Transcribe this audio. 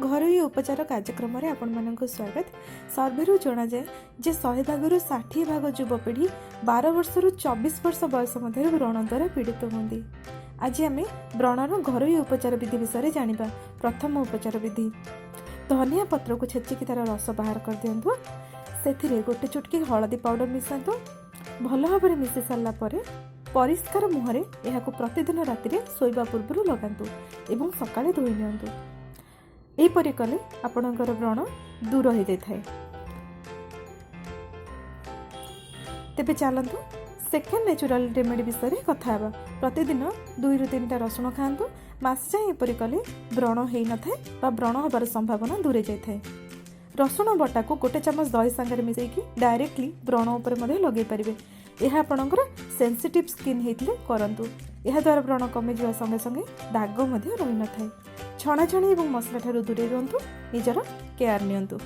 ଘରୋଇ ଉପଚାର କାର୍ଯ୍ୟକ୍ରମରେ ଆପଣମାନଙ୍କୁ ସ୍ୱାଗତ। ସର୍ଭେରୁ ଜଣାଯାଏ ଯେ 100 ଭାଗରୁ 60 ଭାଗ ଯୁବପିଢ଼ି 12 ବର୍ଷରୁ 24 ବର୍ଷ ବୟସ ମଧ୍ୟରେ ବ୍ରଣ ଦ୍ୱାରା ପୀଡ଼ିତ ହୁଅନ୍ତି। ଆଜି ଆମେ ବ୍ରଣର ଘରୋଇ ଉପଚାର ବିଧି ବିଷୟରେ ଜାଣିବା। ପ୍ରଥମ ଉପଚାର ବିଧି, ଧନିଆ ପତ୍ରକୁ ଛେଚିକି ତା'ର ରସ ବାହାର କରିଦିଅନ୍ତୁ। ସେଥିରେ ଗୋଟେ ଚୁଟକି ହଳଦୀ ପାଉଡ଼ର ମିଶାନ୍ତୁ। ଭଲ ଭାବରେ ମିଶି ସାରିଲା ପରେ ପରିଷ୍କାର ମୁହଁରେ ଏହାକୁ ପ୍ରତିଦିନ ରାତିରେ ଶୋଇବା ପୂର୍ବରୁ ଲଗାନ୍ତୁ ଏବଂ ସକାଳେ ଧୋଇ ନିଅନ୍ତୁ। ଏହିପରି କଲେ ଆପଣଙ୍କର ବ୍ରଣ ଦୂର ହୋଇଯାଇଥାଏ। ତେବେ ଚାଲନ୍ତୁ, ସେକେଣ୍ଡ ନ୍ୟାଚୁରାଲ ରେମେଡ଼ି ବିଷୟରେ କଥା ହେବା। ପ୍ରତିଦିନ ଦୁଇରୁ ତିନିଟା ରସୁଣ ଖାଆନ୍ତୁ। ମାସେ ଯାଏଁ ଏପରି କଲେ ବ୍ରଣ ହେଇନଥାଏ ବା ବ୍ରଣ ହେବାର ସମ୍ଭାବନା ଦୂରେଇ ଯାଇଥାଏ। ରସୁଣ ବଟାକୁ ଗୋଟେ ଚାମଚ ଦହି ସାଙ୍ଗରେ ମିଶାଇକି ଡାଇରେକ୍ଟଲି ବ୍ରଣ ଉପରେ ମଧ୍ୟ ଲଗାଇ ପାରିବେ। ଏହା ଆପଣଙ୍କର ସେନ୍ସିଟିଭ୍ ସ୍କିନ୍ ହେଇଥିଲେ କରନ୍ତୁ। ଏହାଦ୍ୱାରା ବ୍ରଣ କମିଯିବା ସଙ୍ଗେ ସଙ୍ଗେ ଦାଗ ମଧ୍ୟ ରହିନଥାଏ। ଛଣାଛଣି ଏବଂ ମସଲା ଠାରୁ ଦୂରେଇ ରୁହନ୍ତୁ। ନିଜର କେୟାର ନିଅନ୍ତୁ।